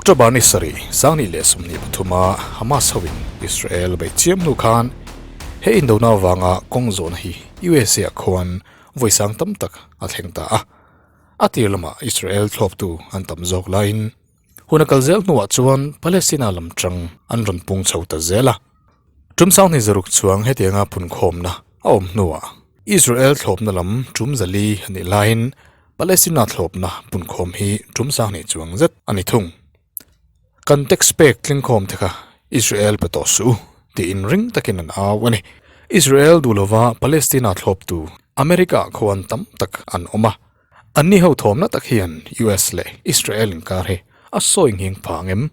October ni sarih, 2023 a Hamas hoin Israel beih chiam hnu khan he indona avanga kawng zawhna hi USA ah khuan vawi sang tam tak a thleng ta a. A tir lamah Israel thlawptu an tam zawk laiin hun a kal zel hnuah chuan Palestina lam tang an rawn pung chho ta zel a. Tum sanghnih zaruk chuang hetianga phunkhawmna a awm hnuah Israel thlawpna lam tum zali a nih laiin Palestina thlawpna punkhawm hi tum sanghnih chuang zet a ni thung. Kan tax pek tlingkhawm te kha Israel pe tawh suh u tiin ring takin an au a ni. Israel duh lova Palestina thlawptu America khuan tam tak an awm a. Anni ho thawmna tak hian US leh Israel inkar hi a sawi nghing pha ang em?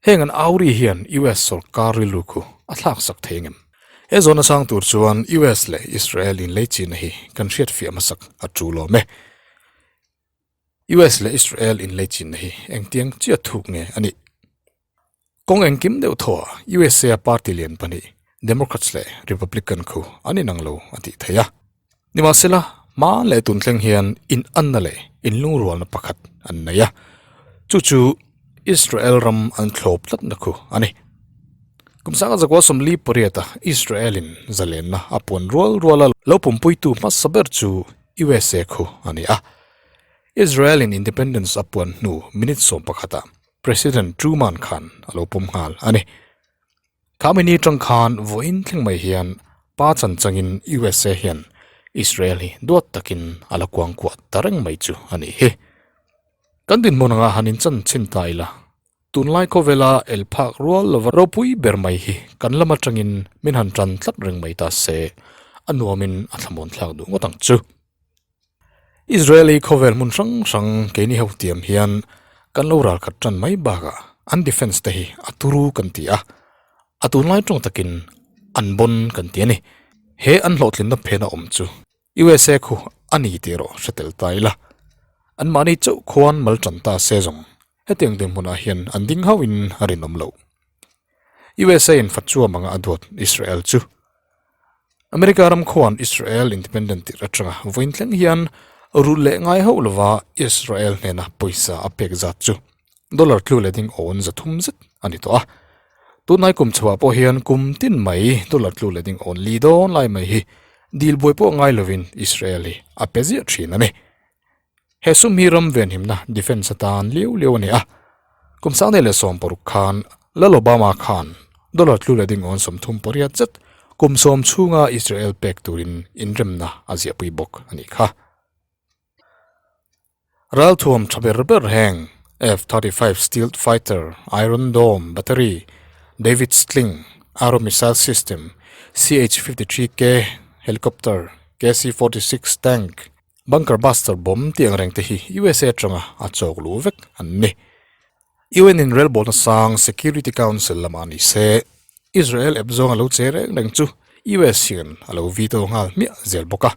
Heng an au ri hian US sawrkar rilru khu a thlaksak thei ang em? He zawhna sang tur chuan US leh Israel inleichina hi kan hriatfiah hmasak a tul awm e. US leh Israel inleichina hi engtiang chiah thuk nge a nih? Kawng engkim deuh thaw ah USA party lian pahnih Democrats leh Republican khu an inang lo a tih theih a. Nimahsela, hma leh tun thleng hian inanna leh inlungrualna pakhat an nei a, chu chu Israel ram an thlawp tlatna khu a ni. Kum sanga zakua 48 a Israel-in zalenna a puan rual ruala lo pumpuitu hmasa ber chu USA khu a ni a. Israel-in independence a puan hnu minute 11 ah President Truman khan a lo pawm nghal a ni. Kha mini tang khan vawiin thleng mai hian pa chan changin USA hian Israel hi duat takin a la kuang kuah ta reng mai chu a nih hi. Kan dinhmun anga han inchan chhin ta ila, tunlai khawvela el phak rual lova ropui ber mai hi kan lam atangin min han tan tlat reng mai ta se, a nuamin a thlamuan thlak duh ngawt ang chu. Israeli khawvel hmun hrang hrang keini ho tiam hian kan lo ral khat tan mai bakah an defence te hi a turu kan ti a, a tunlai tawng takin an bawn kan ti a ni. He an hlawhtlinna phena awm chu USA khu a ni tih erawh hre tel ta ila. Anmahni chauh khuan mal tan ta se zawng hetiang dinhmunah hian an ding hauhin a rinawm loh. USA in fatchuam anga a duat Israel chu America ram khuan Israel independent tirh atanga vawiin thleng hian rulh leh ngai hauh lova Israel hnena pawisa a pek zat chu dollar tlu leh ding awn 300 zet a ni tawh a. Tunlai kum chhuah pawh hian kum tin mai dollar tlu leh ding awn li dawn lai mai hi dil buai pawh ngai lovin Israel hi a pe ziah thin a ni. He sum hi ram venhimna defence atan liau liau a ni a. Kum 2016 khan Lal Obama khan dollar tlu leh ding awn 38 zet kum 10 chhunga Israel pek turin inremna a ziahpui bawk a nih kha. Ralthuam tha ber ber heng F-35 Stealth Fighter, Iron Dome Battery, David Sling, Arrow Missile System, CH-53K Helicopter, KC-46 Tank, Bunker Buster bomb tih ang reng te hi USA atanga a chawk luh vek an ni. UN in relbawlna sang Security Council lamah ni se, Israel ep zawng a lo che reng reng chu US hian a lo veto nghal hmiah zel bawk a.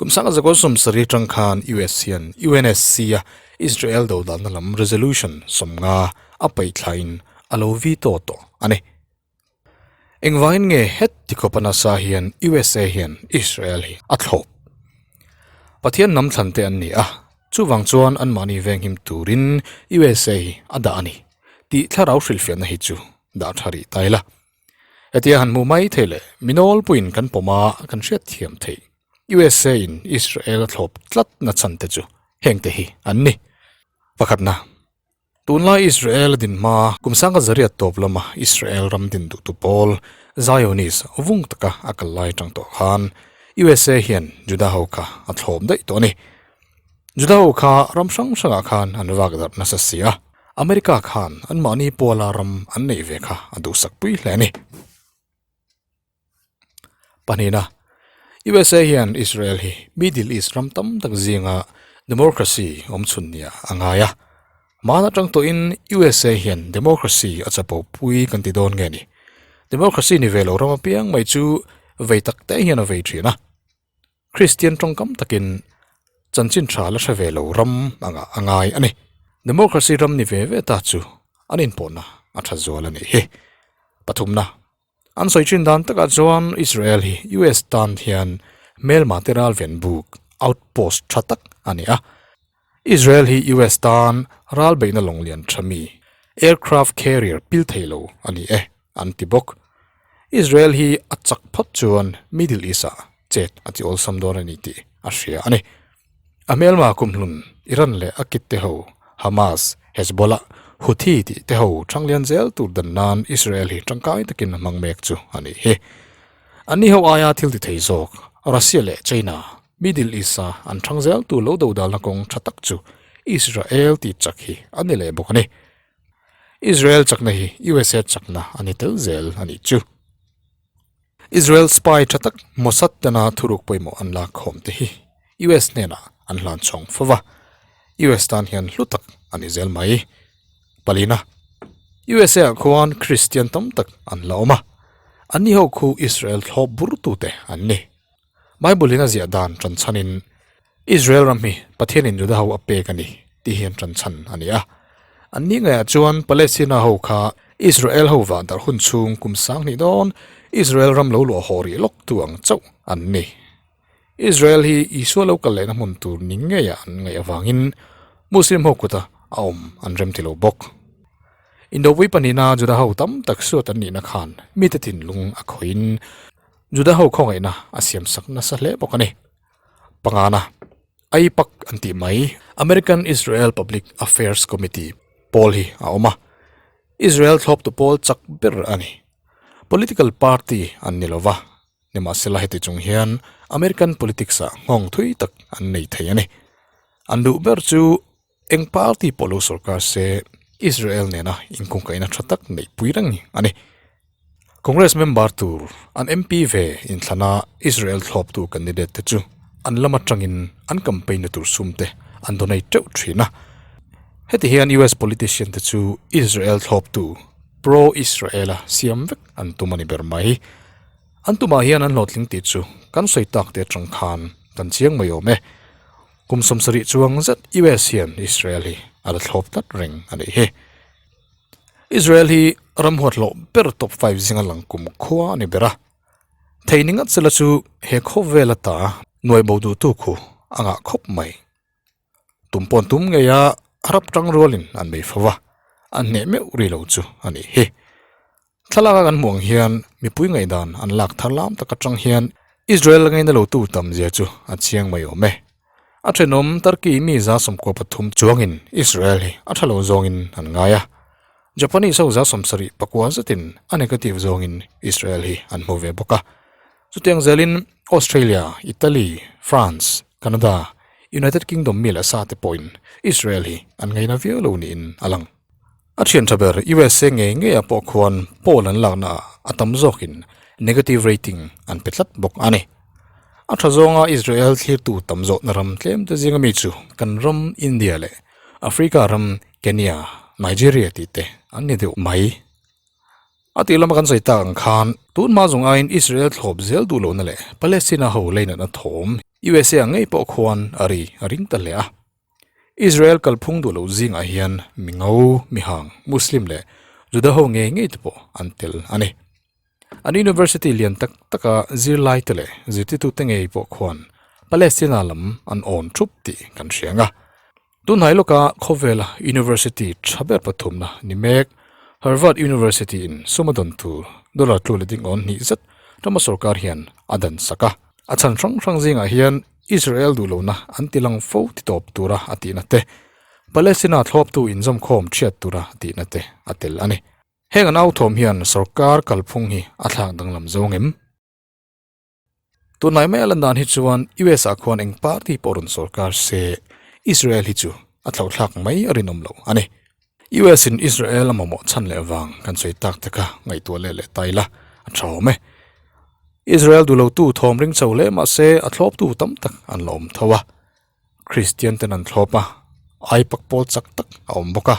Kum 1970 atang khan US hian UNSC a Israel dodalna lam resolution 50 a paih thlain a lo veto tawh a ni. Engvangin nge heti khawpa nasa hian USA hian Israel hi a thlawp? Pathian hnam thlan te an ni a, chuvang chuan anmahni venghim turin USA hi a dah a ni tih thlarau hrilhfiahna hi chu dah tha rih ta ila. Hetia han hmuh mai thei leh mi nawlpuiin kan pawm a kan hriat thiam theih USA in Israel a thlawp tlat na chhan te chu hengte hi an ni. Pakhatna. Tunlai Israel a din hma kum 1900 tawp lama Israel ram din duhtu pawl Zionist vung taka a kal lai atang tawh khan USA hian Juda ho kha a thlawp daih tawh a ni. Juda ho kha ram hrang hrangah khan an vak darh nasa si a, America khan anmahni pawla ram an neih ve kha a duhsak pui hle a ni. Pahnihna, USA hian Israel hi Middle East ram tam tak zinga democracy awm chhun nia a ngai a. Hmaan atang tawhin USA hian democracy a chapo pui kan ti dawn nge ni. Democracy ni ve lo ram apiang mai chu vei tak te hian a vei thin a. Kristian tawngkam takin chanchin tha la hre ve lo ram anga a ngai a ni. Democracy ram ni ve ve ta chu an inpawhna a tha zual a nih hi. Pathumna, An sawi thin dan takah chuan Israel hi US tan hian hmelma te ral ven buk, outpost, tha tak a ni a. Israel hi US tan ral beihna lawng lian tha mi, aircraft carrier pil thei lo a ni e, an ti bawk. Israel hi a chak phawt chuan Middle East-ah chet a ti awlsam dawn a ni tih a hria a ni. A hmelma kumhlun Iran leh a kit te ho Hamas, Hezbollah, Houthi tih te ho thanglian zel tur dan nan Israel hi tangkai takin a hmang mek chu a nih hi. Anni ho aia thil ti thei zawk Russia leh China, Middle East-a an thang zel tur lo dodalna kawng tha tak chu Israel tih chak hi a ni leh bawk a ni. Israel chakna hi USA chakna a ni tel zel a nih chu. Israel spy tha tak Mossad tena thuruk pawimawh an lak khawm te hi US hnenah an hlan chhawng fo va, US tan hian hlu tak a ni zel mai. Palina, USA ah khuan Kristian tam tak an la awm a, anni ho khu Israel thlawp bur tute an ni. Bible in a ziah dan tan chhanin Israel ram hi Pathianin Juda ho a pek a ni tih hian tan chhan a ni a. An ni ngaiah chuan Palestina ho kha Israel ho vah darh hun chhung kum sang hnih dawn Israel ram lo luah haw rih lawk tu ang chauh an ni. Israel hi Isua lo kal lehna hmun tur ni ngeiah an ngaih avangin Muslim ho kuta a awm an rem ti lo bawk. Indopui pahnihna Juda ho tam tak suat an nihna khan mite thinlung a khawihin Juda ho khawngaihna a siam sak nasa hle bawk a ni. Pangana, AIPAC an tih mai, American Israel Public Affairs Committee, pawl hi a awm a. Israel thlawptu pawl chak ber a ni. Political party an ni lova, nimahsela heti chung hian American politics ah nghawng thui tak an nei thei a ni. An duh ber chu Eng party pawh lo sorkar se Israel nena inkungkaihna tha tak neihpui reng a ni. Congress member tur an MP ve inthlana Israel thlawptu candidate te chu an lam atangin an campaign na tur sum te an donate teuh thin a. Heti hian US politician te chu Israel thlawptu pro-Israel a siam vek an tum a ni ber mai. An tumah hian an hlawhtling tih chu kan sawi tak te atang khan kan chiang mai awm e. Kum 70 chuang zet US hian Israel hi a la thlawp tlat reng a nih hi. Israel hi ram huathlawh ber top 5 zinga lang kum khua a ni ber a. Thei ni ngat sela chu he khawvel ata nuai bo duhtu khu a ngah khawp mai. Tum pawn tum ngeia Arab tang rualin an bei fo va, an hneh meuh ri lo chu a nih hi. Thlalak a kan hmuh ang hian mipui ngaihdan an lak thar lam tak atang hian Israel ngaina lotu tam zia chu a chiang mai awm e. A thenawm Turkey mi 13 chuangin Israel hi a tha lo zawngin an ngai a. Japanese ho 79 zetin a negative zawngin Israel hi an hmu ve bawk a. Chutiang zelin Australia, Italy, France, Canada, United Kingdom mi leh sa te pawhin Israel hi an ngaina viau lo niin a lang. A thian tha ber USA ngei ngeiah pawh khuan poll an lakna ah a tam zawkin negative rating an pe tlat bawk a ni. A tha zawnga Israel thlirtu tam zawhna ram tlem te zinga mi chu kan ram India leh Africa ram Kenya, Nigeria tih te an ni deuh mai. A tih lama kan sawi tak ang khan tun hma zawng aiin Israel thlawp zel duh lohna leh Palestina ho leinatna thawm USA ah ngei pawh khuan a ri a ring ta hle a. Israel kalphung duh loh zingah hian mi ngo, mi hang, Muslim leh Juda ho ngei ngei te pawh an tel a ni. An university lian tak taka zirlai te leh zirtitute ngei pawh khuan Palestina lam an awn thup tih kan hria ang a. Tunhnai lawka khawvela university tha ber pathumna ni mek Harvard University in sum a dawn tur dollar tlu leh ding awn hnih zet rama sorkar hian a dan sak a. A chhan hrang hrang zingah hian Israel duh lohna an ti lang fo ti tawp tura a tihna te, Palestina thlawptu inzawmkhawm thiat tura a tihna te a tel a ni. Heng an authawm hian sorkar kalphung hi a thlak danglam zo ngem? Tunlai mai a lan dan hi chuan US ah khuan eng party pawh rawn sorkar se Israel hi chu a thlauhthlak mai a rinawm lo a ni. US in Israel a mamawh chhan leh vang kan sawi tak te kha ngaihtuah leh leh ta ila a tha awm e. Israel duh lotu thawm ring chho hle mahse a thlawptu tam tak an la awm tho a. Kristian ten an thlawp a, aipak pawl chak tak a awm bawk a.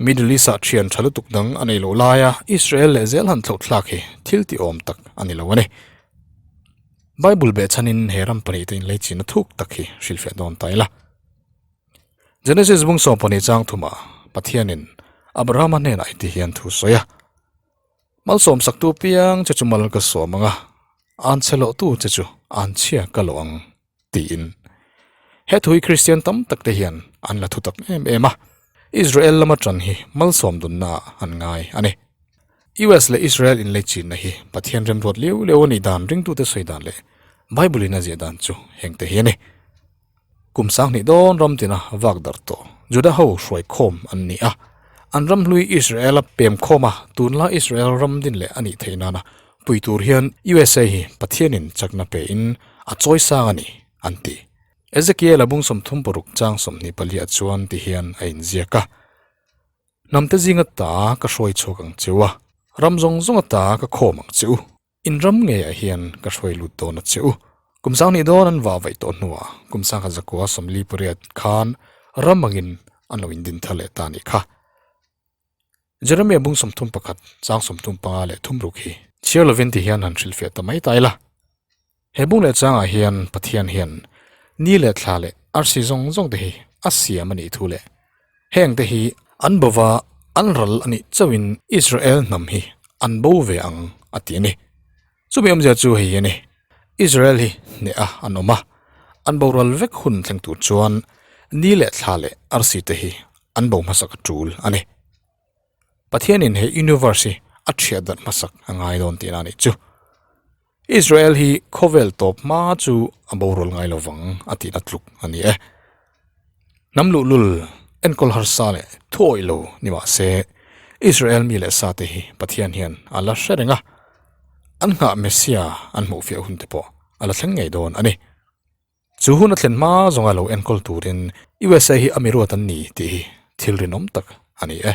Middle East ah thian tha lutuk dang a nei loh laia Israel leh zel han thlauh thlak hi thil ti awm tak a ni lo a ni. Bible behchhanin he ram pahnihte inleichina thuk tak hi hrilhfiah dawn ta ila. Genesis bung 12 chang thumah Pathianin Abrahama hnenah heti hian thu sawi a, Malsawm saktu piang che chu mal ka sawm ang a, an chhe lohtu che chu an chhia ka lo ang, tiin. He thu hi Kristian tam tak te hian an la thutak em em a, Israel lama tan hi malsawm dunna ah an ngai a ni. US leh Israel inleichinna hi Pathian remruat liau liau a nih dan ringtute sawi dan leh Bible in a ziah dan chu heng te hi a ni. Kum sanghnih dawn ram tina vak darh tawh Juda ho hruai khawm an ni a, an ram hlui Israel a pem khawm a, tunla Israel ram din leh a nih theih nana pui tur hian USA hi Pathianin chakna pe in a chawi sang a ni an ti. Ezekiel a bung 36 chang 24 ah chuan ti hian a inziak a. Hnamte zinga ta ka hruai chhuak ang che u a, ram zawng zawnga ta ka khawm ang che u. In ram ngeiah hian ka hruai lut dawn a che u. Kum sang nih dawn an vah vaih tawh hnuah kum sangkhat zakua 48 khan ram angin an lo indin thar leh ta a nih kha. Jeremiah bung 31 chang 35 leh thumruk hi chhiar lovin ti hian han hrilhfiah ta mai ta ila. He bung leh changah hian Pathian hian ni leh thla leh arsi zawng zawng te hi a siam a nih thu leh heng te hi an bova an ral a nih chauhin Israel hnam hi an bo ve ang a ti a ni. Chumi awmzia chu hei hi a ni, Israel hi hneh a an awm a, an boral vek hun thleng tur chuan ni leh thla leh arsi te hi an bo hmasak a tul a ni. Pathianin he universe hi a thiah darh hmasak a ngai dawn tihna a nih chu. Israel hi khawvel tawp hma chu a borual ngai lo vang a tihna tluk a ni e. Hnam luhlul enkawl harsa leh thuawih lo ni mah se Israel mi leh sa te hi Pathian hian a la hre reng a, an nghah Messiah an hmuhfiah hun te pawh a la thleng ngei dawn a ni. Chu hun a thlen hma zawnga lo enkawl turin USA hi a mi ruat an ni tih hi thil rinawm tak a ni e.